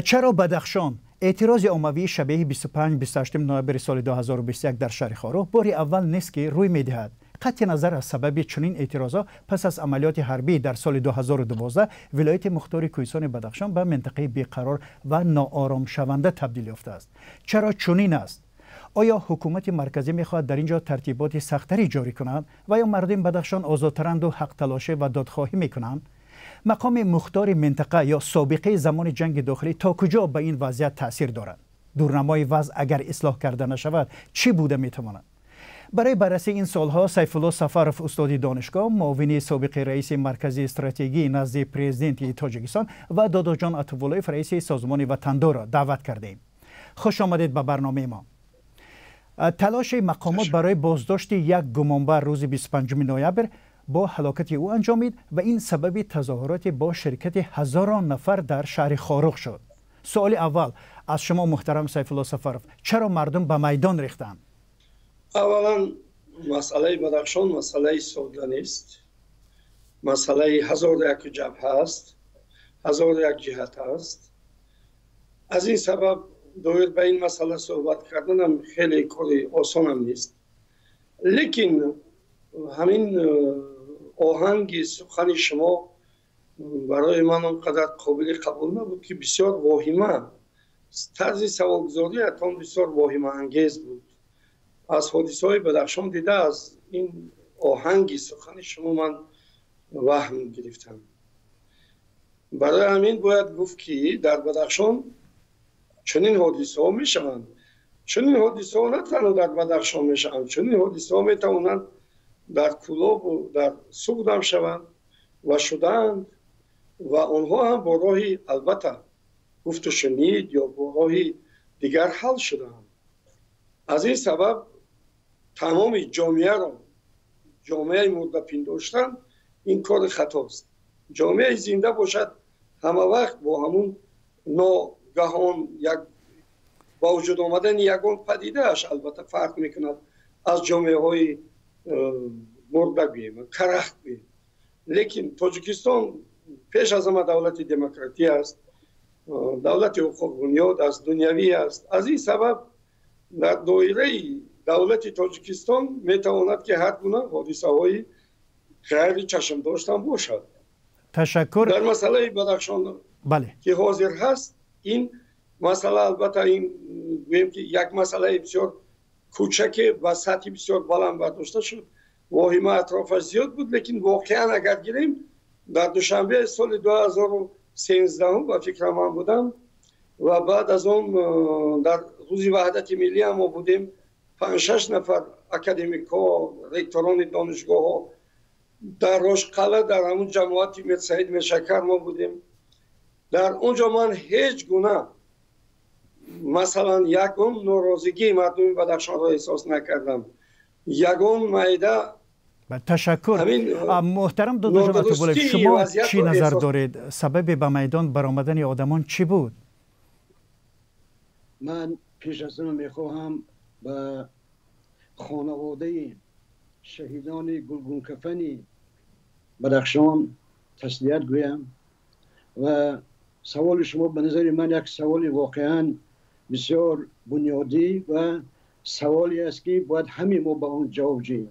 Чаро Бадахшон? Эътирози оммавии шабеҳи 25-28 ноябри соли 2021 дар шаҳри Хоруғ бори аввал нест, ки рӯй медиҳад. Қатъи назар аз сабаби чунин эътирозҳо, пас аз амалиёти ҳарбӣ дар соли 2012 вилояти мухтори кӯҳистони Бадахшон ба минтақаи беқарор ва нооромшаванда табдил ёфтааст. Чаро чунин аст? Оё ҳукумати марказӣ мехоҳад дар ин ҷо тартиботи сахттаре ҷорӣ кунад ва ё мардуми Бадахшон озодтаранду ҳақталошӣ ва додхоҳӣ мекунанд? Мақоми мухтори минтақа ё собиқаи замони ҷанги дохилӣ то куҷо ба ин вазъият таъсир дорад? Дурнамои вазъ агар ислоҳ карда нашавад, чӣ буда метавонад? Барои баррасии ин суолҳо Сайфулло Сафаров, устоди донишгоҳ, муовини собиқи раиси Маркази стратегии назди Президенти Тоҷикистон, ва Додоҷон Атовуллоев, раиси созмони Ватандорро даъват кардем. Хуш омадед ба барномаи мо. Талоши мақомот барои боздошти як гумонбар рӯзи 25 ноябр бо ҳалокати ӯ анҷомид ва ин сабаби тазоҳуроти бо ширкати ҳазорон нафар дар шаҳри Хоруғ шуд. Суоли аввал аз шумо, муҳтарам Сайфулло Сафаров: чаро мардум ба майдон рехтанд? Аввалан, масъалаи Бадахшон масъалаи содда нест, масъалаи ҳазору як ҷабҳа аст, ҳазору як ҷиҳат аст. Аз ин сабаб доир ба ин масъала суҳбат карданам хеле кори осонам нест. Лекин ҳамин оҳанги сухани шумо барои ман он қадар қобили қабул набуд, ки бисёр воҳима, тарзи саволгузориятон бисёр воҳимаангез буд. Аз ҳодисаҳои Бадахшон дида, аз ин оҳанги сухани шумо ман ваҳм гирифтам. Барои ҳамин бояд гуфт, ки дар Бадахшон чунин ҳодисаҳо мешаванд. Чунин ҳодисаҳо на танҳо дар Бадахшон мешаванд, чунин ҳодисаҳо метавонанд дар Кӯлобу дар Суғдам шаванд ва шудаанд, ва онҳо ҳам бо роҳи, албатта, гуфтушунид ё бо роҳи дигар ҳал шудаанд. Аз ин сабаб тамоми ҷомеаро ҷомеаи мурда пиндоштан ин кори хатост. Ҷомеаи зинда бошад, ҳама вақт бо ҳамун ногаҳон як ба вуҷуд омадани ягон падидааш, албатта, фарқ мекунад аз ҷомеаҳои мурда гӯем, карахт гӯем. Лекин Тоҷикистон пеш аз ҳама давлати демократӣ аст, давлати ҳуқуқбунёд аст, дунявӣ аст. Аз ин сабаб дар доираи давлати Тоҷикистон метавонад, ки ҳар гуна ҳодисаҳои ғайри чашмдоштам бошад. Ташаккур. Дар масъалаи Бадахшон, ки ҳозир ҳаст, ин масъала, албатта, ин гӯем, ки як масъалаи бисёр кӯчаке ба сатҳи бисёр баланд бардошта шуд, воҳима атрофаш зиёд буд. Лекин воқеан агар гирем, дар Душанбе соли 2013-ум, ба фикрам, ман будам ва баъд аз он дар рӯзи Ваҳдати миллӣ ҳам мо будем, панҷ-шаш нафар академикҳо, ректорони донишгоҳҳо, дар Рошқалъа, дар ҳамун ҷамоати Мирсаид Миршакар мо будем. Дар он ҷо ман ҳеҷ гуна, масалан, ягон норозигии мардуми Бадахшонро эҳсос накардам, ягон майда. Ташаккур. Муҳтарам Додоҷон Атовуллоев, шумо чӣ назар доред? Сабаби ба майдон баромадани одамон чӣ буд? Ман пеш аз ҳама мехоҳам ба хонаводаи шаҳидони гулгункафани Бадахшон таслият гӯям. Ва саволи шумо ба назари ман як саволи воқеан бисёр бунёдӣ ва саволе аст, ки бояд ҳамаи мо ба он ҷавоб ҷӯем.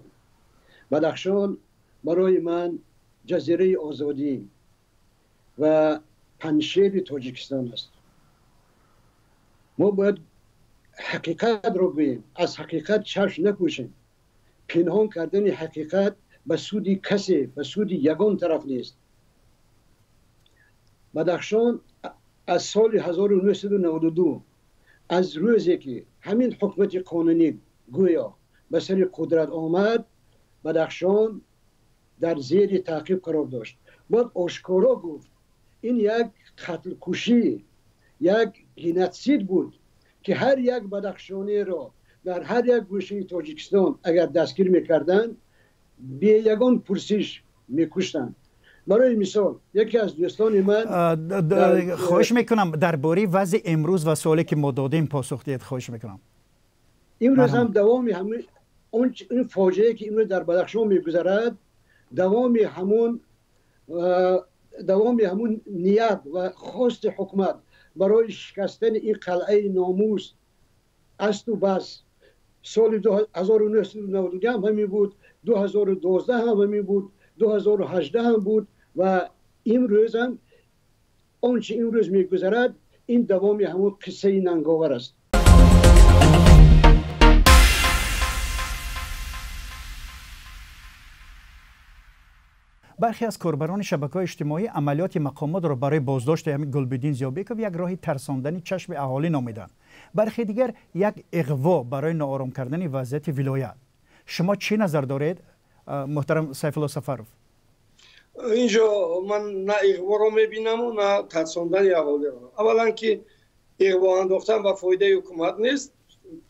Бадахшон барои ман ҷазираи озодӣ ва Панҷшери Тоҷикистон аст. Мо бояд ҳақиқатро гӯем, аз ҳақиқат чашм напӯшем. Пинҳон кардани ҳақиқат ба суди касе, ба суди ягон тараф нест. Бадахшон аз соли 1992, аз рӯзе ки ҳамин ҳукумати қонунӣ гӯё ба сари қудрат омад, Бадахшон дар зери таъқиб қарор дошт. Бояд ошкоро гуфт, ин як қатлкушӣ, як геноцид буд, ки ҳар як бадахшонеро дар ҳар як гӯшаи Тоҷикистон агар дастгир мекарданд, бе ягон пурсиш мекуштанд. Барои мисол, яке аз дӯстони ман Хоҳиш мекунам, дар бораи вазъи имрӯз ва суоле ки мо додем посух диҳед, хоҳиш мекунам. Имрӯз ҳам давоми ин фоҷиае, ки имрӯз дар Бадахшон мегузарад, давоми ҳамун ният ва хости ҳукумат барои шикастани ин қалъаи номус аст ва бас. Соли 1992 ҳам ҳамин буд, 2012 ҳам ҳамин буд, 2018 ҳам буд ва имрӯз ҳам он чи имрӯз мегузарад ин давоми ҳамон қиссаи нанговар аст. Бархе аз корбарони шабакаҳои иҷтимоӣ амалиёти мақомотро барои боздошти ҳамин Гулбиддин Зиёбеков як роҳи тарсондани чашми аҳолӣ номиданд. Бархе дигар як иғво барои ноором кардани вазъияти вилоят. Шумо чӣ назар доред, муҳтарам Сайфулло Сафаров? Инҷо ман на иғворо мебинаму на тарсондани аҳолиро. Аввалан ки иғво андохтан ба фоидаи ҳукумат нест,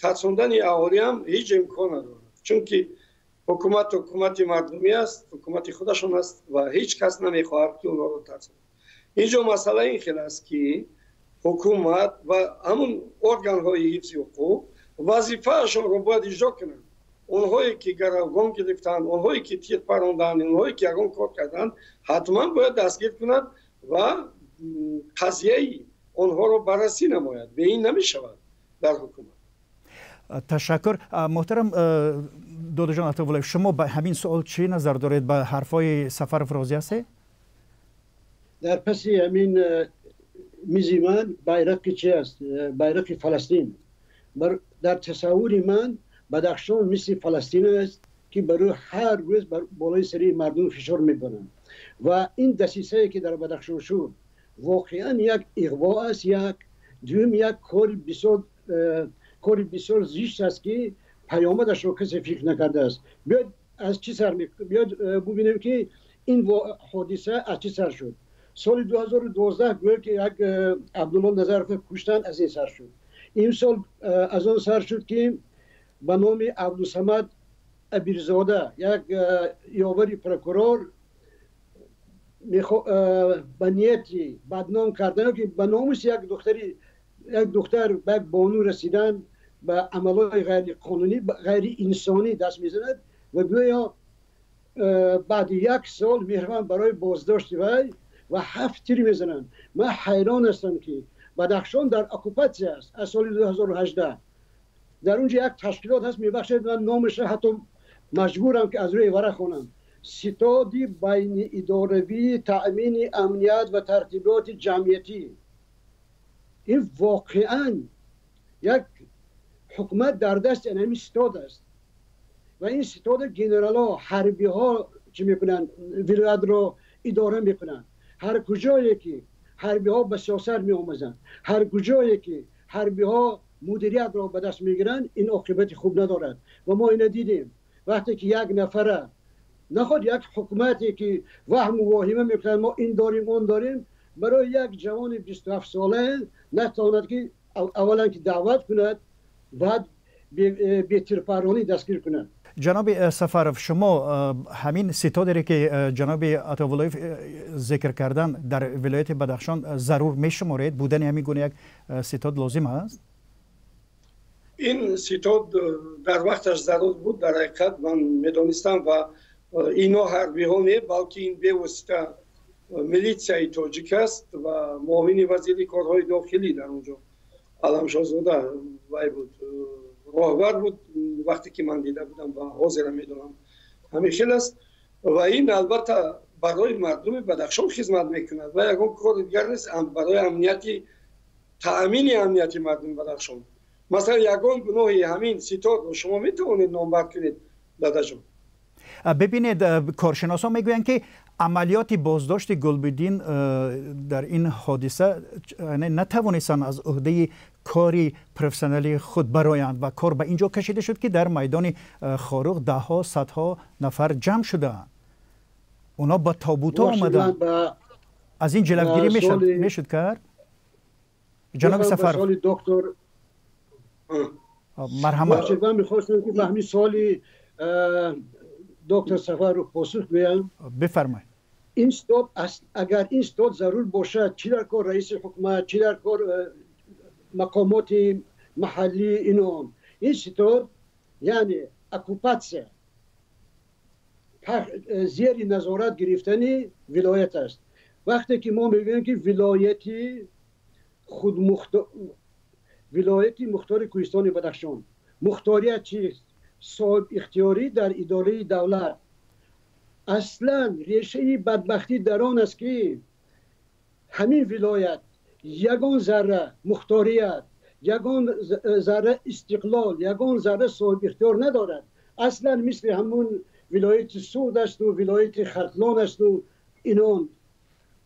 тарсондани аҳолӣ ҳам ҳеҷ имкон надорад, чунки ҳукумат ҳукумати мардумӣ аст, ҳукумати худашон аст ва ҳеҷ кас намехоҳад ки онҳоро тарсонад. Инҷо масъала ин хел аст ки ҳукумат ва ҳамун органҳои ҳифзи ҳуқуқ вазифаашонро бояд иҷро кунанд. Онҳое ки гаравгон гирифтанд, онҳое ки тир паронданд, онҳое ки ягон кор карданд, ҳатман бояд дастгир кунад ва қазияи онҳоро баррасӣ намояд. Бе ин намешавад дар ҳукумат. Ташаккур. Муҳтарам Додоҷон Атовуллоев, шумо ба ҳамин суол чӣ назар доред? Ба ҳарфҳои Сафаров розӣ ҳастед? Дар паси ҳамин мизи ман байрақи чи аст? Байрақи Фаластин. Дар тасаввури ман Бадахшон мисли Фаластин аст ки барои ҳар рӯз болои сари мардум фишор мебаранд ва ин дасисае ки дар Бадахшон шуд воқеан як иғво аст, як дуюм як кори бисёр зишт аст ки паёмадашро касе фикр накардааст. Биёд аз чӣ сар биёд бубинем ки ин ҳодиса аз чӣ сар шуд. Соли 2012 гӯё ки як Абдулло Назаров куштанд, аз ин сар шуд. Имсол аз он сар шуд ки ба номи Абдусамад Абирзода як ёвари прокурор ба нияти бадном кардан ки ба номуси як духтар ба як бону расидан ба амалҳои ғайриқонунӣ, ғайриинсонӣ даст мезанад ва гӯё баъди як сол меҳрванд барои боздошти вай ва 7 тир мезананд. Ман ҳайрон ҳастам ки Бадахшон дар оккупатсия аст аз соли 2018. Дар онҷо як ташкилот ҳаст, мебахшед ман номашро ҳатто маҷбурам ки аз рӯи варақ хонам. Ситоди байниидоравии таъмини амният ва тартиботи ҷамъиятӣ. Ин воқеан як ҳукумат дар дасти ҳамин ситод аст ва ин ситода генералҳо, ҳарбиҳо чӣ мекунанд? Вилоятро идора мекунанд. Ҳар куҷое ки ҳарбиҳо ба сиёсат меомезанд, ҳар куҷое ки ҳарбиҳо мудириятро ба даст мегиранд, ин оқибати хуб надорад. Ва мо ина дидем вақте ки як нафара наход як ҳукумате ки ваҳму воҳима мекунад, мо ин дорим он дорим, барои як ҷавони 27 сола натавонад ки аввалан ки даъват кунад, баъд бетирпаронӣ дастгир кунад. Ҷаноби Сафаров, шумо ҳамин ситодере ки ҷаноби Атовуллоев зикр кардан дар вилояти Бадахшон зарур мешуморед? Будани ҳамин гуна як ситод лозим аст? Ин ситод дар вақташ зарур буд. Дар ҳақиқат ман медонистам ва ино ҳарбиҳо не, балки ин бевосита милитсияи тоҷик аст ва муовини вазири корҳои дохилӣ дар он ҷо Аламшоҳзода вай буд, роҳбар буд вақте ки ман дида будам ва ҳозира медонам ҳамин хел аст. Ва ин албатта барои мардуми Бадахшон хизмат мекунад ва ягон кори дигар нест, барои амнияти таъмини амнияти мардуми Бадахшон. Масалан, ягон гуноҳи ҳамин ситодро шумо метавонед номбар кунед, дадаҷон? Бибинед, коршиносон мегӯянд ки амалиёти боздошти Гулбиддин дар ин ҳодиса натавонистанд аз ӯҳдаи кори профессионалии худ бароянд ва кор ба ин ҷо кашида шуд ки дар майдони Хоруғ даҳҳо, садҳо нафар ҷамъ шудаанд. Онҳо ба тобутҳо омаданд. Аз ин ҷилавгирӣ мешуд кард? Ҷаноби Сафаров, марҳамат. Ман мехостам ки ба ҳамин суоли доктор Сафаров посух гӯям. Бифармоед. Ин ситод агар ин ситод зарур бошад, чӣ дар кор раиси ҳукумат, чӣ дар кор мақомоти маҳаллӣ, ин он. Ин ситод яъне оккупатсия, зери назорат гирифтани вилоят аст. Вақте ки мо мегӯем ки вилояти Вилояти Мухтори Кӯҳистони Бадахшон. Мухторият чист? Соҳиб ихтиёрӣ дар идораи давлат. Аслан решаи бадбахтӣ дар он аст, ки ҳамин вилоят ягон зарра мухторият, ягон зарра истиқлол, ягон зарра соҳиб ихтиёр надорад. Аслан мисли ҳамун вилояти Суғд асту вилояти Хатлон асту инон.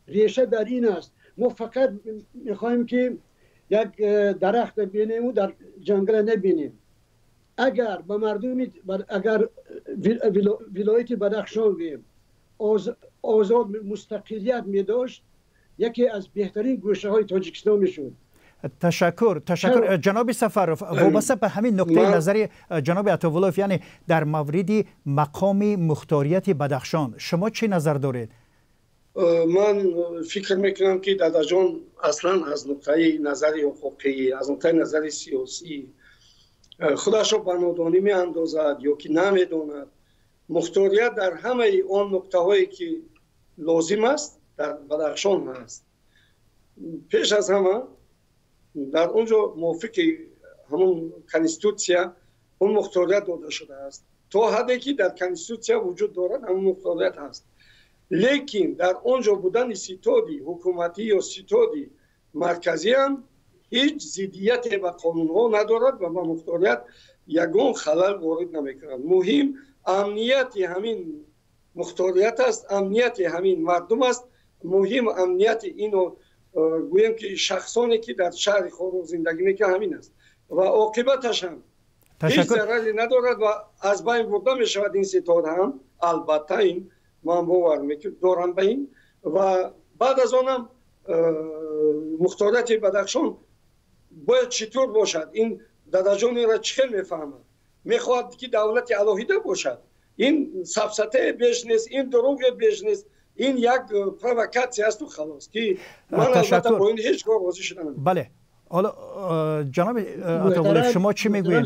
Реша дар ин аст. Мо фақат мехоҳем, ки як дарахт бинему дар ҷангала набинем. Агар ба мардуми, агар вилояти Бадахшон гӯем, озод, мустақилият медошт, яке аз беҳтарин гӯшаҳои Тоҷикистон мешуд. Ташаккур, ташаккур, ҷаноби Сафаров. Вобаста ба ҳамин нуқтаи назари ҷаноби Атовуллоев, яъне дар мавриди мақоми мухторияти Бадахшон шумо чӣ назар доред? Ман фикр мекунам, ки дадаҷон аслан аз нуқтаи назари ҳуқуқӣ, аз нуқтаи назари сиёсӣ худашро ба нодонӣ меандозад ё ки намедонад. Мухторият дар ҳамаи он нуқтаҳое, ки лозим аст, дар Бадахшон ҳаст. Пеш аз ҳама дар он ҷо мувофиқи ҳамон конститутсия он мухторият дода шудааст. То ҳадде ки дар конститутсия вуҷуд дорад, ҳамон мухторият ҳаст. Лекин дар он ҷо будани ситоди ҳукуматӣ ё ситоди марказӣ ҳам ҳеҷ зиддияте ба қонунҳо надорад ва ба мухторият ягон халал ворид намекунад. Муҳим амнияти ҳамин мухторият аст, амнияти ҳамин мардум аст. Муҳим амнияти ино, гӯем ки, шахсоне, ки дар шаҳри Хоруғ зиндагӣ мекунанд, ҳамин аст ва оқибаташ ҳам ҳеҷ зараре надорад ва аз байн бурда мешавад ин ситод ҳам. Албатта, ин ман бовар дорам ба ин. Ва баъд аз онам мухторияти Бадахшон бояд чӣ тур бошад? Ин дадаҷон инро чӣ хел мефаҳмад? Мехоҳад, ки давлати алоҳида бошад. Ин сафсатае беш нест, ин дурӯғе беш нест, ин як провокатсия асту халос, ки ман албатта бо ин ҳеҷ гоҳ розӣ шуда намекунам. Бале, ҳоло ҷаноби Атовуллоев, шумо чӣ мегӯед?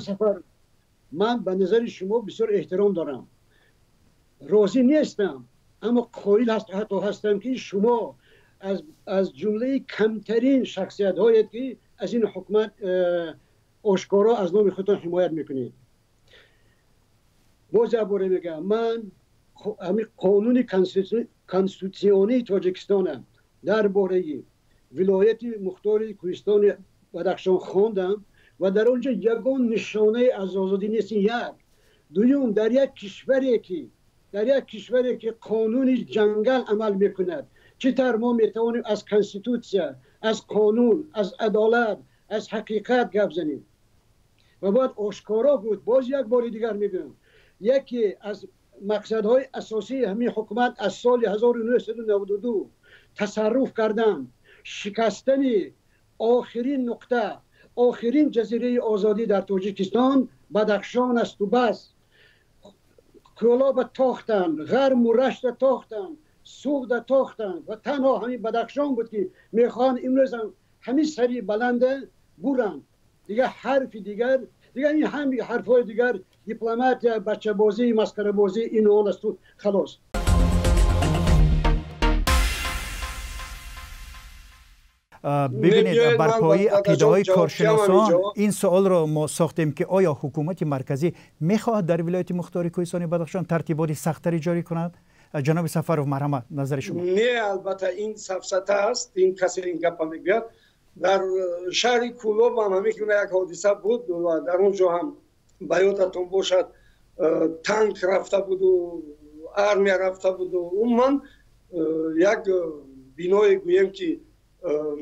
Ман ба назари шумо бисёр эҳтиром дорам, розӣ нестам, аммо қоил ҳатто ҳастам, ки шумо аз ҷумлаи камтарин шахсиятҳоед, ки аз ин ҳукумат ошкоро аз номи худтон ҳимоят мекунед. Боз як боре мегӯям, ман ҳамин қонуни конститутсионии Тоҷикистонам дар бораи вилояти Мухтори Кӯҳистони Бадахшон хондам ва дар он ҷо ягон нишонае аз озодӣ нест. Як дуюм, дар як кишваре ки қонуни ҷангал амал мекунад, чӣ тавр мо метавонем аз конститутсия, аз қонун, аз адолат, аз ҳақиқат гап занем? Ва бояд ошкоро гуфт, боз як бори дигар мегӯям, яке аз мақсадҳои асосии ҳамин ҳукумат аз соли 1992 тасарруф кардан, шикастани охирин нуқта, охирин ҷазираи озодӣ дар Тоҷикистон Бадахшон асту бас. Кӯлоба тохтанд, Ғарму Рашта тохтанд, Суғда тохтанд ва танҳо ҳамин Бадахшон буд, ки мехоҳанд имрӯзам ҳамин сари баланда буранд. Дигар ҳарфи дигар, дигар ин ҳами ҳарфҳои дигар дипломатия, бачабозӣ, масхарабозӣ, ин он асту халос. Бибинед, бар пояи ақидаҳои коршиносон ин суолро мо сохтем, ки оё ҳукумати марказӣ мехоҳад дар вилояти мухтори Кӯҳистони Бадахшон тартиботи сахттаре ҷорӣ кунад? Ҷаноби Сафаров, марҳамат, назари шумо. Не, албатта, ин сафсата аст. Ин касе ин гапа мегӯяд, дар шаҳри Кӯлоб ҳам ҳамин гуна як ҳодиса буд ва дар он ҷо ҳам, ба ёдатон бошад, танк рафта буду армия рафта буду умуман як биное, гӯем ки,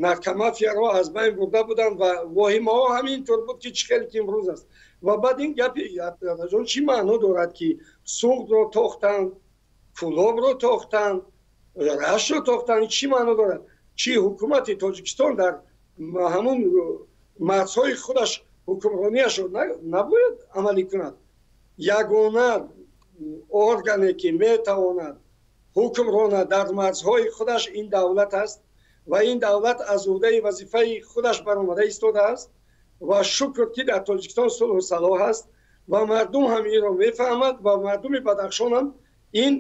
наркомафияро аз байн бурда буданд ва воҳимаҳо ҳамин тур буд, ки чӣ хеле ки имрӯз аст. Ва баъд ин гапи ҷон чӣ маъно дорад, ки Суғдро тохтанд, Кӯлобро тохтанд, Раштро тохтанд? Чӣ маъно дорад? Чӣ, ҳукумати Тоҷикистон дар ҳамун марзҳои худаш ҳукмронияшро набояд амалӣ кунад? Ягона органе, ки метавонад ҳукмронад дар марзҳои худаш, ин давлат аст ва ин давлат аз уҳдаи вазифаи худаш баромада истодааст. Ва шукр, ки дар Тоҷикистон сулҳу салоҳ аст ва мардум ҳам инро мефаҳмад ва мардуми Бадахшон ҳам ин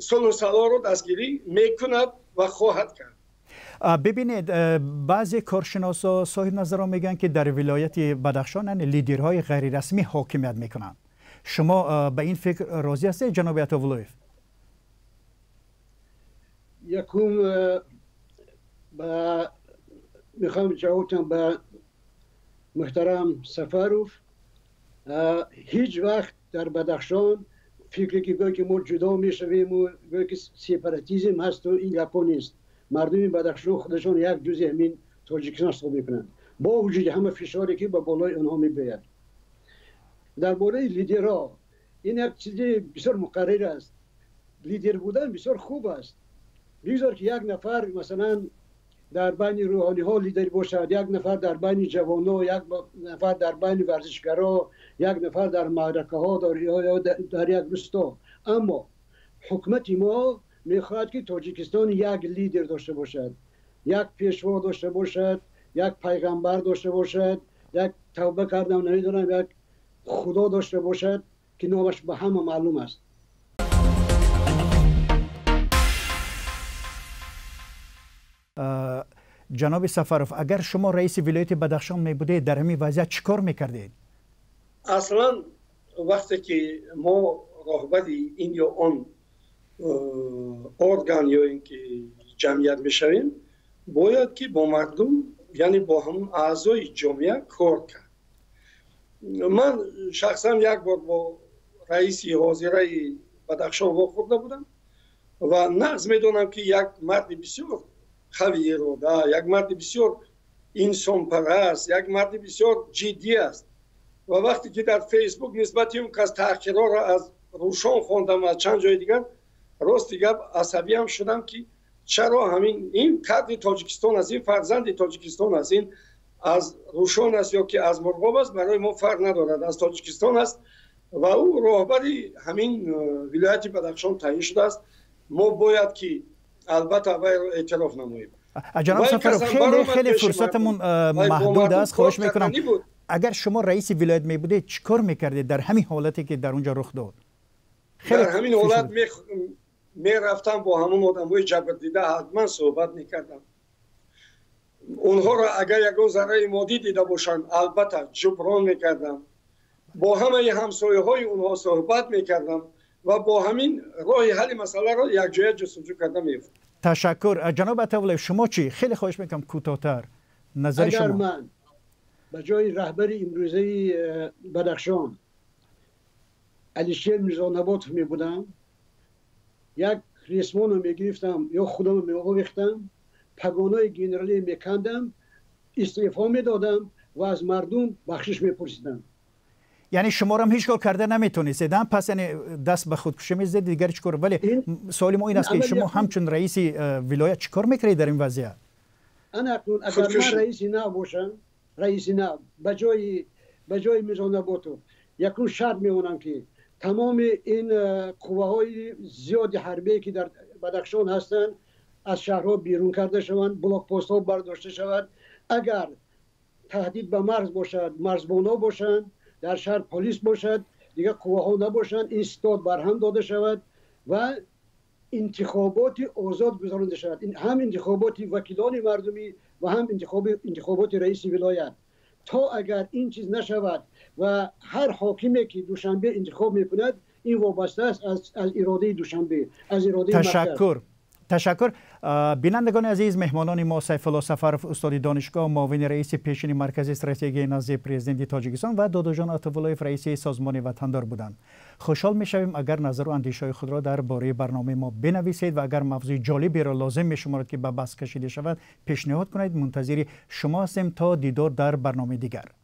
сулҳу салоҳро дастгирӣ мекунад ва хоҳад кард. Бибинед, баъзе коршиносо, соҳибназарон мегӯянд, ки дар вилояти Бадахшон лидерҳои ғайрирасмӣ ҳокимият мекунанд. Шумо ба ин фикр розӣ ҳастед, ҷаноби Атовуллоев? Якум, ба мехоҳам ҷавоб диҳам ба муҳтарам Сафаров. Ҳеҷ вақт дар Бадахшон фикре ки гӯё ки мо ҷудо мешавем ва гӯё ки сепаратизм ҳаст ва ин гапҳо нест. Мардуми Бадахшон худашон як ҷузъи ҳамин Тоҷикистон ҳисоб мекунанд, бо вуҷуди ҳама фишоре ки ба болои онҳо мебиёяд. Дар бораи лидерҳо ин як чизи бисёр муқаррир аст. Лидер будан бисёр хуб аст. Бигзор ки як нафар масалан дар байни рӯҳониҳо лидер бошад, як нафар дар байни ҷавонҳо, як нафар дар байни варзишгарҳо, як нафар дар маъракаҳо ё дар як русто. Аммо ҳукумати мо мехоҳад ки Тоҷикистон як лидер дошта бошад, як пешво дошта бошад, як пайғамбар дошта бошад, як тавба кардам намедонам, як худо дошта бошад ки номаш ба ҳама маълум аст. Ҷаноби Сафаров, агар шумо раиси вилояти Бадахшон мебудед, дар ҳамин вазъият чӣ кор мекардед? Аслан вақте ки мо роҳбари ин ё он орган ё ин ки ҷамъият мешавем, бояд ки бо мардум, яъне бо ҳамон аъзои ҷомеа кор кард. Ман шахсан як бор бо раиси ҳозираи Бадахшон вохӯрда будам ва нағз медонам, ки як марди бисёр қавии ирода, як марди бисёр инсонпараст, як марди бисёр ҷиддӣ аст. Ва вақте ки дар Фейсбук нисбати он кас таҳқирҳоро аз Рӯшон хондам, аз чанд ҷои дигар, рости гап асабиам шудам, ки чаро ҳамин ин кадри Тоҷикистон аст, ин фарзанди Тоҷикистон аст, ин аз Рӯшон аст ё ки аз Мурғоб аст, барои мо фарқ надорад, аз Тоҷикистон аст ва ӯ роҳбари ҳамин вилояти Бадахшон таъин шудааст. Мо бояд ки албатта вайро эътироф намоем. Ҷаноб Сафаров, хеле хеле фурсатамон маҳдуд аст, хоҳиш мекунам, агар шумо раиси вилоят мебудед, чӣ кор мекардед дар ҳамин ҳолате ки дар он ҷо рух дод? Дар ҳамин ҳолат мерафтам, бо ҳамон одамҳои ҷабрдида ҳатман суҳбат мекардам. Онҳоро агар ягон зарраи моддӣ дида бошанд, албатта ҷуброн мекардам. Бо ҳамаи ҳамсояҳои онҳо суҳбат мекардам ва бо ҳамин роҳи ҳалли масъаларо якҷоя ҷустуҷӯ карда меёфтам. Ташаккур. Ҷаноб Атовуллоев, шумо чӣ? Хеле хоҳиш мекунам, кӯтоҳтар назари шумо. Агар ман ба ҷои раҳбари имрӯзаи Бадахшон Алишер Мирзонаботов мебудам, як ресмонро мегирифтам ё худамро меовехтам, пагонои генералӣ мекандам, истеъфо медодам ва аз мардум бахшиш мепурсидам. Яъне шуморо ҳеҷ кор карда наметонистед, пас яъне даст ба худкушӣ мезадед, дигар чӣ кор? Вале суоли мо ин аст, ки шумо ҳамчун раиси вилоят чӣ кор мекардед дар ин вазъият? Ана акнун агар ман раиси нав бошам, раиси нав ба ҷои Мирзонаботов, якум шарт мемонам, ки тамоми ин қувваҳои зиёди ҳарбие ки дар Бадахшон ҳастанд, аз шаҳрҳо берун карда шаванд, блокпостҳо бардошта шавад. Агар таҳдид ба марз бошад, марзбонҳо бошанд, дар шаҳр полис бошад, дигар қувваҳо набошанд, ин стод барҳам дода шавад ва интихоботи озод гузаронида шавад, ҳам интихоботи вакилони мардумӣ ва ҳам интихоботи раиси вилоят. То агар ин чиз нашавад ва ҳар ҳокиме ки Душанбе интихоб мекунад, ин вобаста аст аз иродаи Душанбе, аз иродаи марказ. Ташаккур. Ташаккур. Бинандагони азиз, меҳмонони мо Сайфулло Сафаров, устоди донишгоҳ, муовини раиси пешини Маркази стратегияи назди президенти Тоҷикистон, ва Додоҷон Атовуллоев, раиси созмони Ватандор буданд. Хушҳол мешавем, агар назару андешаҳои худро дар бораи барномаи мо бинависед ва агар мавзӯи ҷолиберо лозим мешуморад, ки ба баҳс кашида шавад, пешниҳод кунед. Мунтазири шумо ҳастем. То дидор дар барномаи дигар.